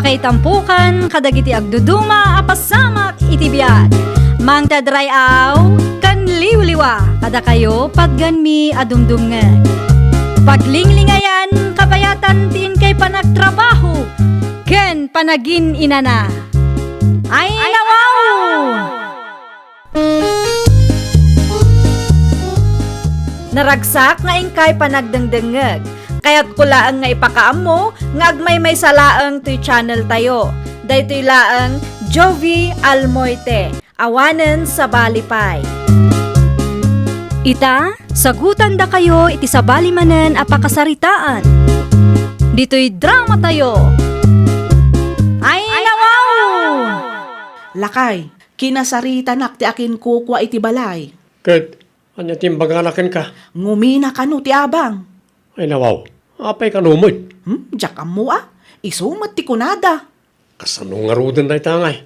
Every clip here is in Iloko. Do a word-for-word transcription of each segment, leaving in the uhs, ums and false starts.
Itampukan kadagiti agduduma a pasamak iti biag. Mangted ray-aw ken liwliwa kadakayo patgenmi a dumdumngeg. Paglinglingayan, kabayatan ti inkay panagtrabaho ken panagin-inana. Ay, nawaw! Naragsak nga inkay panagdengdengngeg. Kayatko laeng nga ipakaammo nga agmaymaysa laeng toy channel tayo. Daytoy laeng Jovie Almoite, awanen sabali pay. Ita, sagutandakayo iti sabali manen a pakasaritaan. Ditoy drama tayo. Ay, nawaw! Lakay, kinasaritanak ti akinkukua iti balay. Ket ania ti imbagana kenka? Ngumina kano ti abang. Ay, nawaw. Apay kano met? Hmm, diak ammo a. Isu met ti kunada. Kasano ngaruden dayta ngay?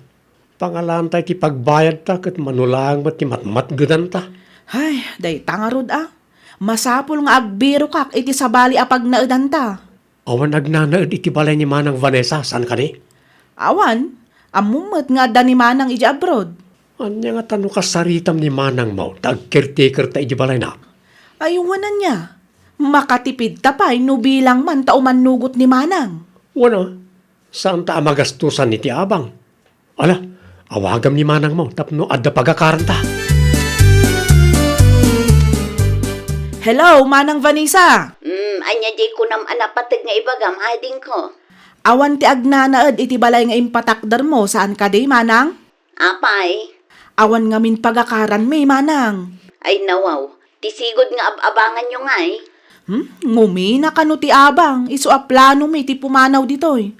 Pangalaanta iti pagbayadta ket mano laeng met ti matmatgedanta. Ay, dayta ngarud a. Masapul nga agbirokak iti sabali a pagnaedanta. Awan agnanaed iti balay ni Manang Vanessa, saan kadi? Awan, ammom met nga adda ni Manang idiay abroad. Ania ngata no kasaritam ni Manangmo ta agcaretakerta idiay balayna? Ay, wen ania, makatipidta pay no bilang man ta umannugot ni Manang. Wen a, saanta a magastosan iti abang. Ala, awagam ni Manangmo tapno adda pagakaranta. Hello, Manang Vanessa! Mm, ania diay kunam a napateg nga ibagam, adingko? Awan ti agnanaed iti balay nga impatakdermo, saan kadi, Manang? Apay? Awan ngamin pagakaranmi, Manang. Ay, nawaw. Ti sigud nga ab-abanganyo ngay? Hmm? Ngumina kano ti abang, isu a planomi ti pumanaw ditoy.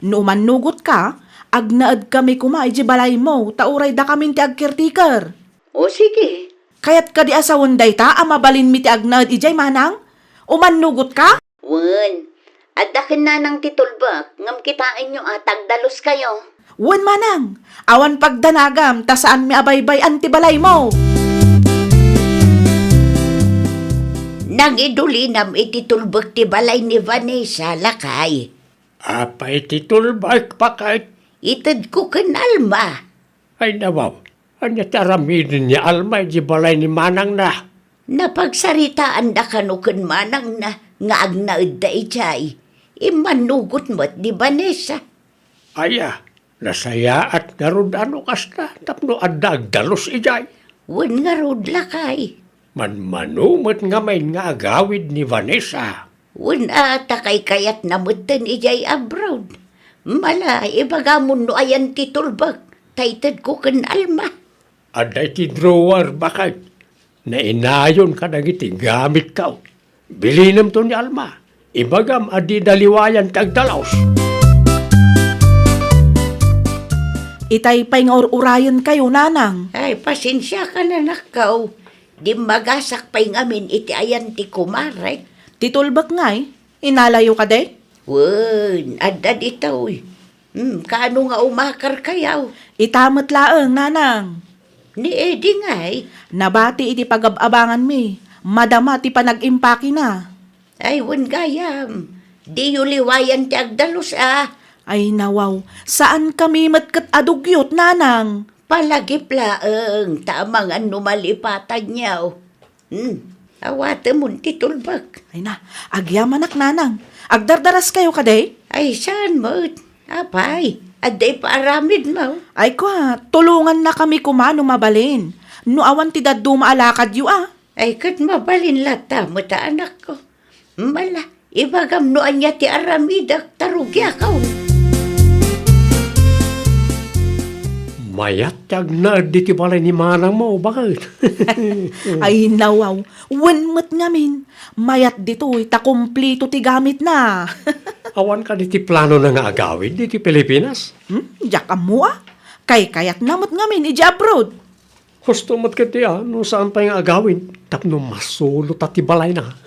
No umannugotka, agnaedkami koma idiay balaymo, ta uray dakamin ti agcaretaker. O, sige. Kayat kadi a sawen dayta a mabalinmi ti agnaed idiay, Manang? Umannugotka? Wen, adda ken Nanang ti tulbek, ngem kitaenyo a tagdaluskayo. Wen, Manang, awan pagdanagam ta saanmi a baybay-an ti balaymo. Nangidulinam iti tulbek ti balay ni Vanessa, lakay. Apay ti tulbek, baket? Itedko ken Alma. Ay, nawaw, ania ti aramiden ni Alma idiay balay ni manangna? Napagsaritaanda kano ken manangna nga agnaedda idiay. Immannugot met ni Vanessa. Aya, nasayaat ngarud a no kasta tapno adda agdalus idiay. Wen ngarud, lakay. Manmano met ngamin nga agawid ni Vanessa. Wen a, ta kaykayatna metten idiay abroad. Mala, ibagamon no ayan ti tulbek, ta itedko ken Alma. Adda iti drawer, baket. Nainayon kadagiti gamitko. Bilinemto ni Alma. Ibagam a dida liwayan ti agdalus. Itay pay nga ur-urayenkayo, Nanang. Ay, pasensiakan, anakko. Dimmagasak pay ngamin iti ayan ti kumarek. Ti tulbek ngay, inalayo kadi? Wen, adda ditoy. Hmm, kaano nga umakarkayo? Ita met laeng, Nanang. Ni Eddie ngay? Nabati iti pagab-abanganmi. Madama ti panag-impakena. Ay, wen gayam. Diyo liwayan ti agdalus a. Ay, nawaw. Saankami met ket a dugyot, Nanang. Palagip laeng ta amangan no malipatanyo. Hmm, awatemon ti tulbek. Ay na, agyamanak, Nanang. Agdardaraskayo kadi? Ay, saan met? Apay, adda ipaaramidmo? Ay kua, tulongannakami koma no mabalin. No awan ti dadduma a lakadyo a. Ay, ket mabalin latta met a, anakko. Mala, ibagam no ania ti aramidek, ta rugiakon. Mayat ti agnaed ditoy balay ni manangmo, baket. Ay, nawaw. Wen met ngamin. Mayat ditoy ta kumplito ti gamitna. Awan kadi ti planona nga agawid ditoy Pilipinas? Hmm? Diak ammo a. Kaykayatna met ngamin idiay abroad. Husto met ketdi a no saan pay nga agawid tapno masulota ti balayna.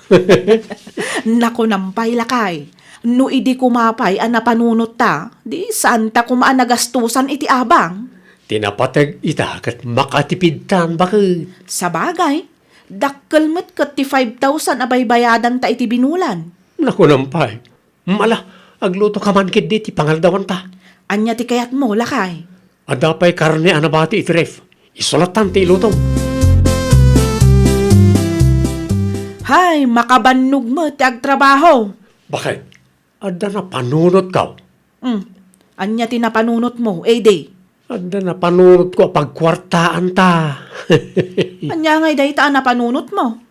Nakunam pay, lakay, no idi koma pay a napanunotta, di saanta koma a nagastosan iti abang. Ti napateg ita ket makatipidtan, baket. Sabagay, dakkel met ket ti five thousand a baybayadanta iti binulan. Nakunam pay. Mala, aglutoka man ketdi ti pangaldawanta. Ania ti kayatmo, lakay? Adda pay karne a nabati iti ref. Isu lattan ti ilutom. Hay, makabannog met ti agtrabaho. Bakit? Adda napanunotko. Hmm. Ania ti napanunotmo, Eddie? Adda napanunotko a pagkuartaanta. Ania ngay dayta a napanunotmo?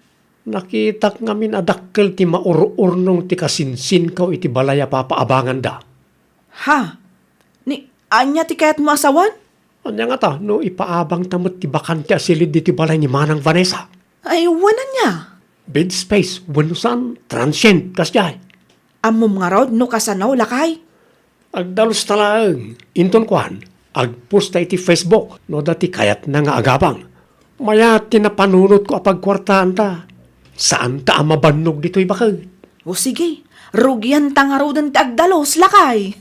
Nakitak ngamin a dakkel ti maur-urnong ti kasinsinko iti balay a papaabanganda. Ha? Ni, ania ti kayatmo a sawen? Ania ngata no ipaabangta met ti bakante a silid ditoy balay ni Manang Vanessa? Ay, wen ania? Bed space, wenno saan, transient, kasdiay. Ammom ngarud no kasano, lakay? Agdalusta laeng, inton kuan, agposta iti Facebook no adda ti kayatna nga agabang. Mayat ti napanunotko a pagkuartaanta. Saanta a mabannog ditoy, baket. O sige, rugianta ngaruden ti agdalus, lakay.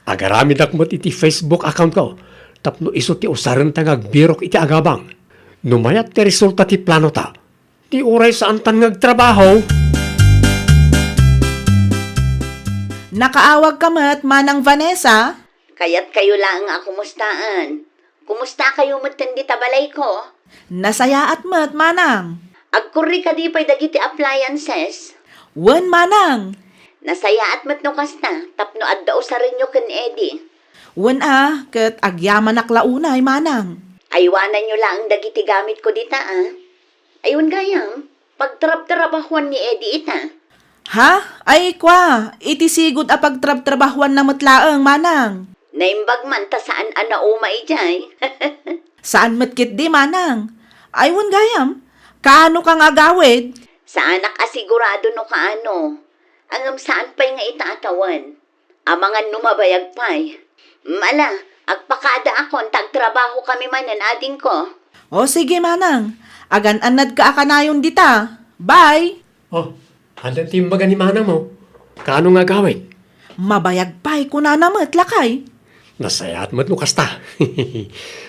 Agaramidak met iti Facebook accountko tapno isu ti usarenta nga agbirok iti agabang. No mayat ti resulta ti planota, ti uray saantan nga agtrabaho. Nakaawagka met, Manang Vanessa? Kayatkayo laeng a kumustaan. Kumustakayo metten dita balayko? Nasayaat met, Manang. Agkurri kadi pay dagiti appliances? Wen, Manang. Nasayaat met no kasta, tapno adda usarenyo ken Eddie. Wen a, ket agyamanak la unay, Manang. Aywananyo laeng dagiti gamitko dita, a. Ay, wen gayam, pagtrabtrabahuan ni Eddie ita. Ha? Ay, kwa, iti sigud a pagtrabtrabahuanna met laeng, Manang. Naimbag man ta saan a nauma idiay. Saan met ketdi, Manang. Ay, wen gayam, kaanoka nga agawid? Saanak a sigurado no kaano. Ngem saan pay nga ita a tawen. Amangan no mabayag pay. Mala, agpakadaakon ta agtrabahokami manen, adingko. O, sige, Manang. Agan-annadka a kanayon dita. Bye! O, ania ti imbaga ni manangmo? Kaano nga agawid? Mabayag pay, kunana met, lakay. Nasayaat met no kasta.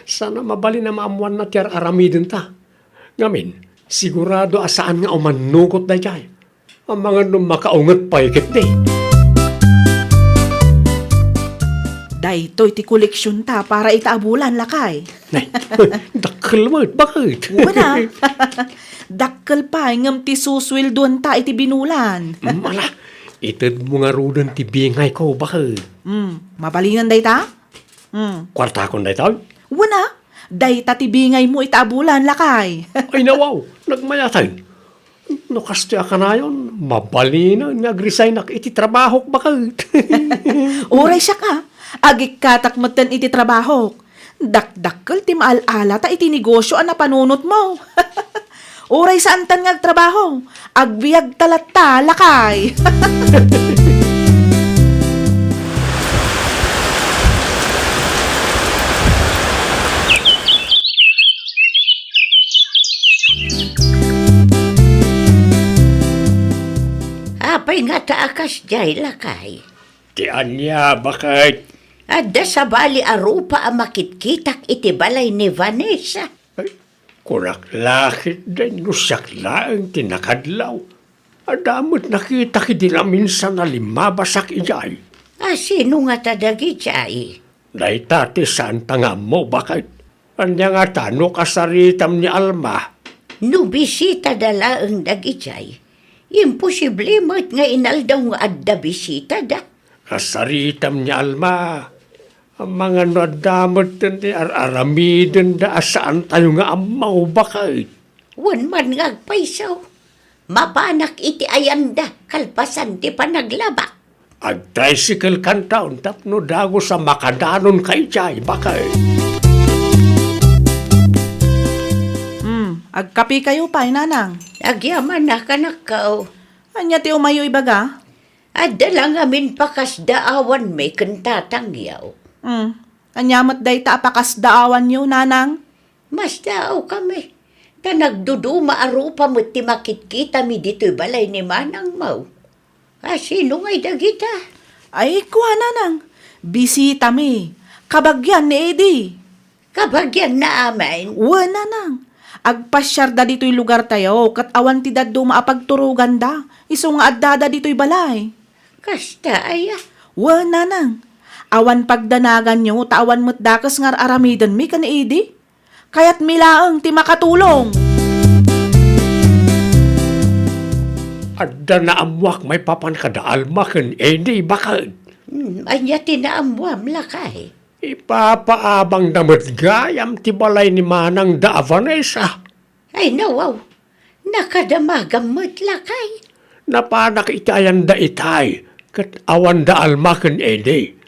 Saan a mabalin a maammoanna ti ar-aramidenta. Ngamin, sigurado a saan nga umannugot daydiay. Amangan no makaunget pay ketdi. Daytoy ti koleksionta para ita a bulan, lakay. Nay, dakkel met, baket? Wen a. Dakkel pay ngem ti susueldoenta iti binulan. Mm, ala, itedmo ngaruden ti bingayko, baket? Mm, mabalinen dayta? Mm. Kuartakon daytoy? Wen a, dayta ti bingaymo ita a bulan, lakay. Ay, nawaw, nagmayaten. No kastoy a kanayon, mabalinen nga agresignak iti trabahok, baket. Uray siak a, agikkatak metten iti trabahok. Dakdakkel ti maal-alata iti negosio a napanunotmo. Uray saantan nga agtrabaho, agbiagta latta, lakay. Apay ngata a kasdiay, lakay? Ti ania, baket? Adda sabali a rupa a makitkitak iti balay ni Vanessa. Ay, kunak la ketdi no siak laeng ti nakadlaw. Adda met nakitak idi naminsan a limmabasak idiay. A sino ngata dagidiay? Dayta ti saanta nga ammo, baket. Ania ngata no kasaritam ni Alma? No bisitada laeng dagidiay, imposible met nga inaldaw nga adda bisitada. Kasaritam ni Alma, amangan no adda metten ti ar-aramidenda a saantayo nga ammo, baket. Wen man nga agpayso, mapanak iti ayanda kalpasan ti panaglabak. Agtricycle kanton tapno dagus a makadanonka idiay, baket. Hmm, agkapekayo pay, nanang? Agyaman a, kanakko. Ania ti umayo ibaga? Adda la ngamin pakasdaawanmi ken tatangyo. Hmm, ania met dayta a pakasdaawanyo, nanang? Masdaawkami, ta nagduduma a rupa met ti makitkitami ditoy balay ni manangmo. A sino ngay dagita? Ay, kua, nanang, bisitami. Kabagian ni Eddie. Kabagianna amin? Wen, nanang. Agpasiarda ditoy lugartayo ket awan ti dadduma a pagturoganda, isu nga addada ditoy balay. Kasta aya? Wen, nanang. Awan pagdanaganyo ta awan met dakes nga ar-aramidenmi ken idi. Kayatmi laeng ti makatulong. Adda naammoak maipapan kada Alma ken Eddie, baket. Hmm, ania ti naammoam, lakay? Ipapaabangda met gayam ti balay ni manangda a Vanessa. Ay, nawaw. Nakadamagam met, lakay. Napanak iti ayanda itay, ket awan da Alma ken Eddie.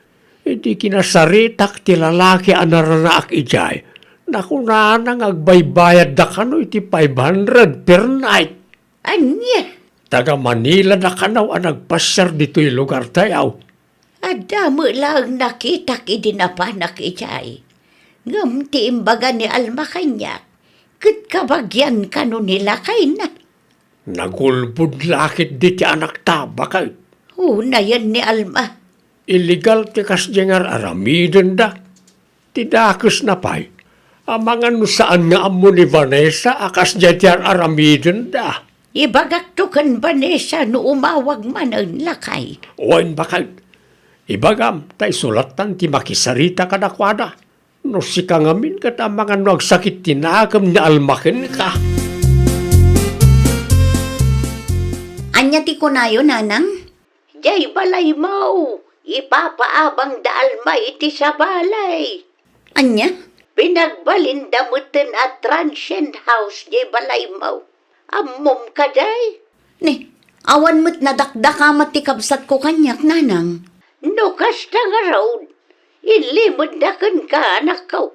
Idi kinasaritak ti lalaki a naranaak idiay, nakunana nga agbaybayadda kano iti five hundred per night. Ania? Taga Manila da kano a nagpasiar ditoy lugartayo. Adda met laeng nakitak idi napanak idiay. Ngem ti imbaga ni Alma kaniak, ket kabagian kano ni lakayna. Nagulbod la ketdi ti anakta, baket. Unayen ni Alma. Illegal ti kasdiay nga ar-aramidenda. Ti dakesna pay, amangan no saan nga ammo ni Vanessa a kasdiay ti ar-aramidenda. Ibagakto ken Vanessa no umawag manen, lakay. Wen, baket. Ibagam ta isulattan ti makisarita kadakuada. No sika ngamin ket amangan no agsakit ti nakem ni Alma kenka. Ania ti kunayo, nanang? Diay balaymo, ipapaabang da Alma iti sabali. Ania? Pinagbalinda metten a transient house diay balaymo. Ammom kadi? Ni, awan met nadakdakamat ti kabsatko kaniak, nanang. No kasta ngarud, inlimedda kenka, anakko.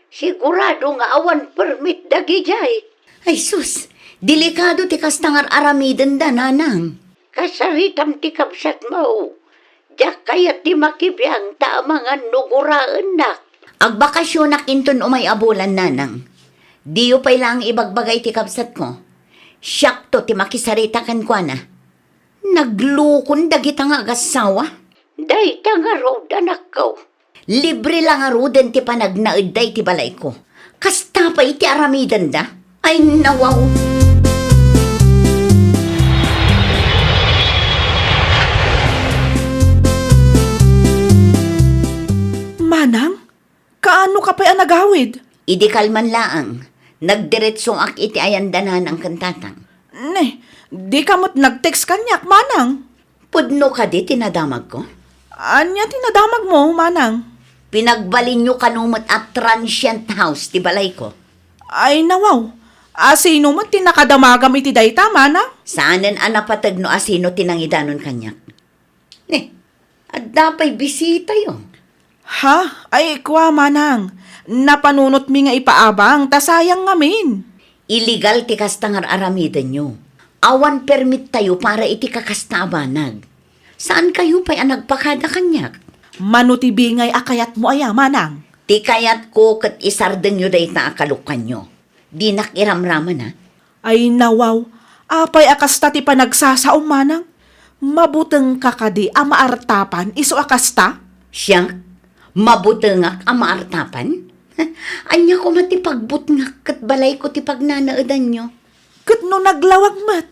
Sigurado nga awan permit dagidiay. Ay sus, delikado ti kasta nga ar-aramidenda, nanang. Kasaritam ti kabsatmo. Diak kayat ti makibiang ta amangan no guraennak. Agbakasionak inton umay a bulan, nanang. Diyo pay laeng ibagbaga iti kabsatko. Siakto ti makisarita kenkuana. Naglukon dagita nga agassawa. Dayta ngarud, anakko. Libre la ngaruden ti panagnaedda iti balayko. Kasta pay ti aramidenda? Ay, nawaw! Manang, kaano ka pay a nagawid? Idi kalman laeng, nagdiretsoak iti ayanda nanang ken tatang. Ne, dika met nag-text kaniak, manang? Pudno kadi ti nadamagko? Ania ti nadamagmo, manang? Pinagbalinyo kano met a transient house ti balayko. Ay, nawaw. Asino met ti nakadamagam iti dayta, manang? Saanen a napateg no asino ti nangidanon kaniak. Ne, adda pay bisitayo. Ha? Ay, kua, manang. Napanunotmi nga ipaabang, ta sayang ngamin. Illegal ti kasta nga ar-aramidenyo. Awan permittayo para iti kakasta a banag. Saankayo pay a nagpakada kaniak? Mano ti bingay a kayatmo aya, manang? Ti kayatko ket isardengyo dayta a kalukkanyo. Dinak iramraman, a. Ay, nawaw, apay a kasta ti panagsasaom, manang? Mabutengka kadi a maartapan isu a kasta? Siak? Mabutengak a maartapan? Ania koma ti pagbutngak ket balayko ti pagnanaedanyo? Ket no naglawag met,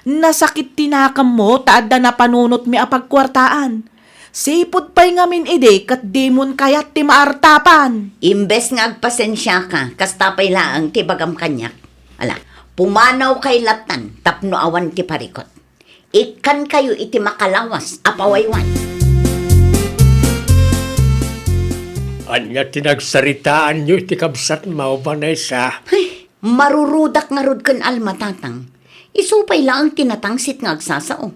nasakit ti nakemmo ta adda napanunotmi a pagkuartaan. Sipud pay ngamin idi ket dimon kayat ti maartapan. Imbes nga agpasensiaka, kasta pay laeng ti ibagam kaniak. Ala, pumanawkay lattan tapno awan ti parikut. Ikkankayo iti makalawas a pawaywan. Ania ti nagsaritaanyo iti kabsatmo, Vanessa? Ay, marurudak ngarud ken Alma, tatang. Isu pay laeng ti natangsit nga agsasao.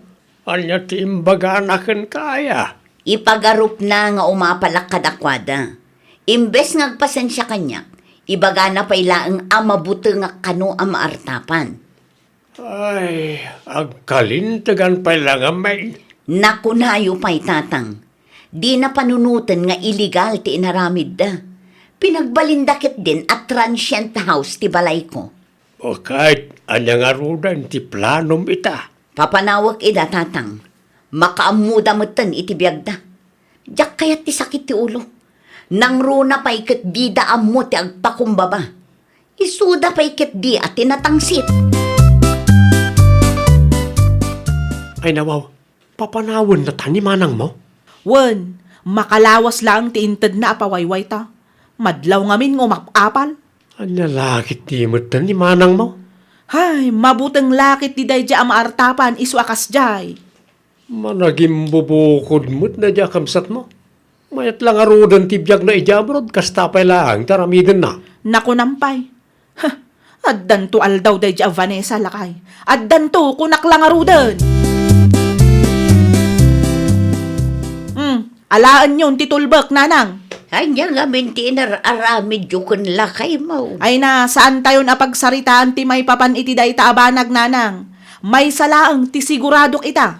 Ania ti imbagana kenka aya? Ipagarupna nga umapalak kadakuada. Imbes nga agpasensia kaniak, ibagana pay laeng a mabutengak kano a maartapan. Ay, agkalintegan pay la ngamin. Nakunayo pay, tatang. Dina panunoten nga illegal ti inaramidda. Pinagbalinda ketdin a transient house ti balayko. O ket, ania ngaruden ti planom ita? Papanawek ida, tatang. Makaammoda metten iti biagda. Diak kayat ti sakit ti ulo. Nangruna pay ket dida ammo ti agpakumbaba. Isuda pay ket di a tinatangsit. Ay nawaw, papanawen nata ni manangmo? Wen, Makalawas laeng ti intedna a pawaywayta. Madlaw ngamin nga umap-apal. Ania la ket ti metten ni manangmo? Hay, mabuteng la ket ti daydiay a maartapan isu a kasdiay. Managimbubukod met daydiay a kabsatmo. Mayat la ngaruden ti biagna idiay abroad, kasta pay laeng ti aramidenna. Nakunam pay. Huh, addanto aldaw daydiay a Vanessa, lakay. Addanto, kunak la ngaruden. Hmm, alaenyon ti tulbek, nanang. Ania ngamin ti inar-aramidyo ken lakaymo? Ay na, saantayon a pagsaritaan ti maipapan iti dayta a banag, nanang. Maysa laeng ti siguradok ita.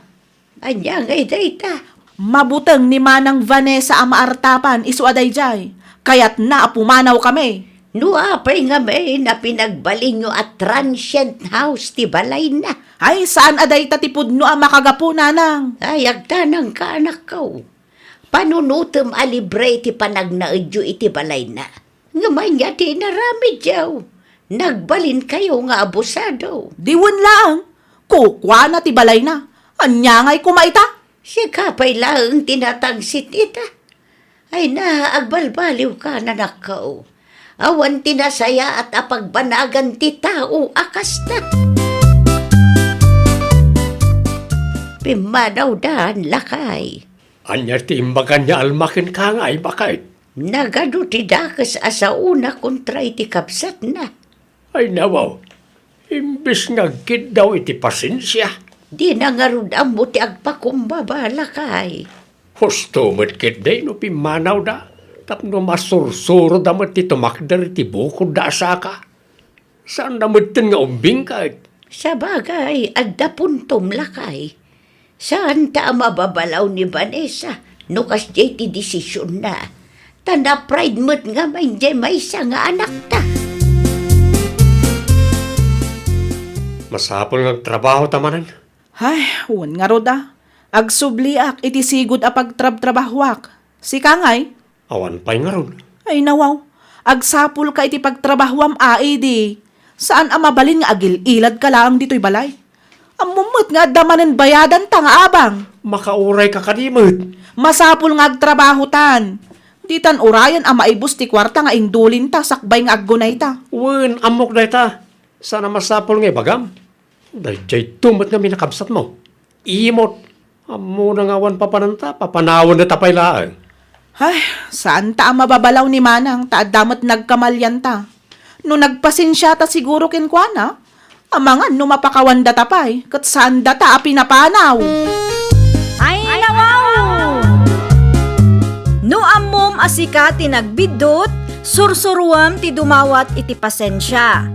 Ania ngay dayta? Mabuteng ni Manang Vanessa a maartapan isu a daydiay. Kayatna a pumanawkami. No apay ngamin a pinagbalinyo a transient house ti balayna? Ay, saan a dayta ti pudno a makagapu, nanang. Ay, agtanangka, anakko. Panunotem a libre ti panagnaedyo iti balayna. Ngem ania ti inaramidyo? Nagbalinkayo nga abusado. Di wen laeng, kukuana ti balayna. Ania ngay koma ita? Sika pay laeng ti natangsit ita. Ay na, agbalbaliwka, anakko. Awan ti nasayaat a pagbanagan ti tao a kasta. Pimmanawdan, lakay. Ania ti imbagan ni Alma kenka ngay, baket? Nagadu ti dakes a saona kontra iti kabsatna. Ay, nawaw. Imbes nga agkiddaw iti pasensia. Dina ngarud ammo ti agpakumbaba, lakay. Husto met ketdi no pimmanawda, tapno masursuroda met ti tumakder iti bukodda a saka. Saanda metten nga umbing ket. Sabagay, adda puntom, lakay. Saanta a mababalaw ni Vanessa no kasdiay ti desisionna. Ta na-pride met ngamin diay maysa nga anakta. Masapul nga agtrabahota manen. Ay, wen ngarud a. Agsubliak iti sigud a pagtrabtrabahoak. Sika ngay? Awan pay ngarud. Ay, nawaw. Agsapulka iti pagtrabahoam a idi. Saan a mabalin nga agil-iladka laeng ditoy balay. Ammom met nga adda manen bayadanta nga abang. Makaurayka kadi met. Masapul nga agtrabahotan. Ditan urayan a maibus ti kuarta nga indulinta sakbay nga aggunayta. Wen, ammok dayta. Saan a masapul nga ibagam. Daydiayto met ngamin a kabsatmo. Imot. Ammona nga awan papananta, papanawendata pay laeng. Ay, saanta a mababalaw ni Manang ta adda met nagkamalianta. No nagpasensiata siguro kenkuana, amangan no mapakawandata pay, ket saandata a pinapanaw. Ay, nawaw! No ammom a sika ti nagbiddut, sursuruem ti dumawat iti pasensia.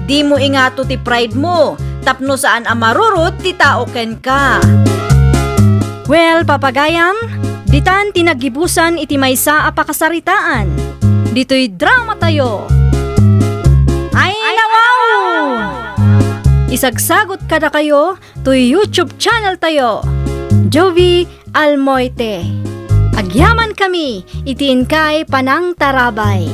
Dimo ingato ti pride mo, tapno saan a marurot ti tao kenka. Well, papagayam, ditan ti naggibusan iti maysa a pakasaritaan. Ditoy drama tayo. Ay, nawaw! Isagsagot kadakayo toy YouTube channel tayo, Jovie Almoite. Agyaman kami iti inkay panangtarabay.